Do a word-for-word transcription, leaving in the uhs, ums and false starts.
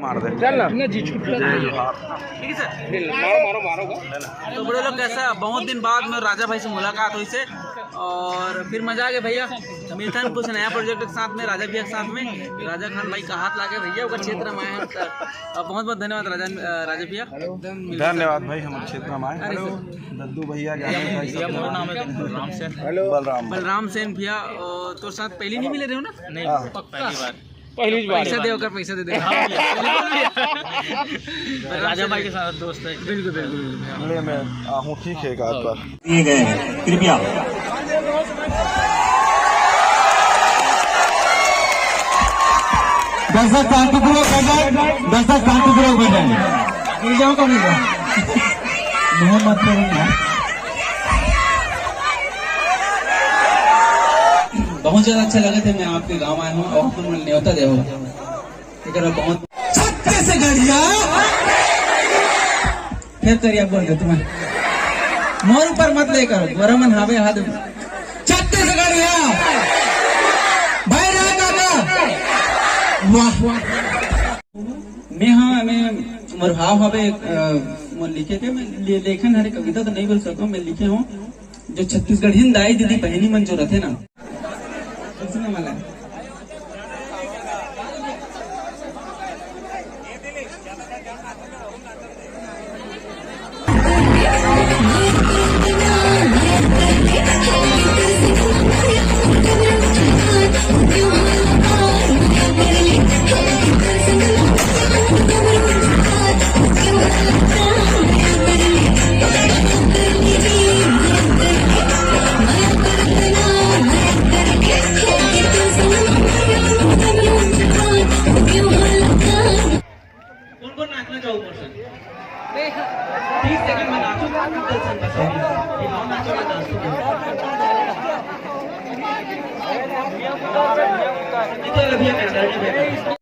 मार दे। चल ना। ना जी, छुट्टी। जय जोहार। ठीक है सर। बिल्कुल, मारो, मारो, मारो। तो बड़े लोग, कैसा, बहुत दिन बाद में राजा भाई से मुलाकात हुई से, और फिर मजा आ गया भैया। मिलथन कुछ नया प्रोजेक्ट के साथ में, राजा भैया के साथ में। राजा खान भाई का हाथ लागे भैया, ओकर क्षेत्र में आए हैं। तो, अ, बहुत बहुत धन्यवाद राजा, अ, राजा भैया। धन्यवाद भाई, हमर क्षेत्र में आए। अरे सर। दद्दू भैया, ज्ञानेश भाई, सब। बलराम सेन। हेलो। बलराम। बलराम सेन भैया, अ, तो साथ पहली नहीं मिले रहे हो ना? नहीं, हाँ। पहली बार। पहली बार। पैसा दे, ओकर पैसा दे दे। राजा भाई के साथ दोस्त है। बिल्कुल, बिल्कुल, बिल्कुल। ले, मैं आहूँ, ठीक है, एक आध बार। दिए गए हैं, कृपया। दर्शक शांतिपूर्वक बैठ जाए, दर्शक शांतिपूर्वक बैठ जाए। गिर जाओ तो नहीं जाओ। मैं मत करूंगा। बहुत ज्यादा अच्छा लगा था, मैं आपके गांव आया हूँ और तुम न्योता दे हो। एकरा बहुत छत्तीसगढ़िया। फिर करिया बोल दे तुम्हें। मोर ऊपर मत लेकर, गोरा मन हावे हाथ। छत्तीसगढ़िया। भैरा काका। वाह। मैं हाँ, मैं मोर भाव हवे, अ, मोर लिखे के, मैं ले-, लेखन हरे, कविता तो नहीं बोल सकता हूँ, मैं लिखे हूँ, जो छत्तीसगढ़ी दाई दीदी बहनी मन जो रहते ना, सुनने वाला है। कौन कौन नाचना चाहो मोर संग? तीस सेकंड में नाचो, दस सेकंड का सॉरी। ये आओ नाचो, मैं नाचूंगा। इधर अभी मैं एनर्जी दे रहा हूँ।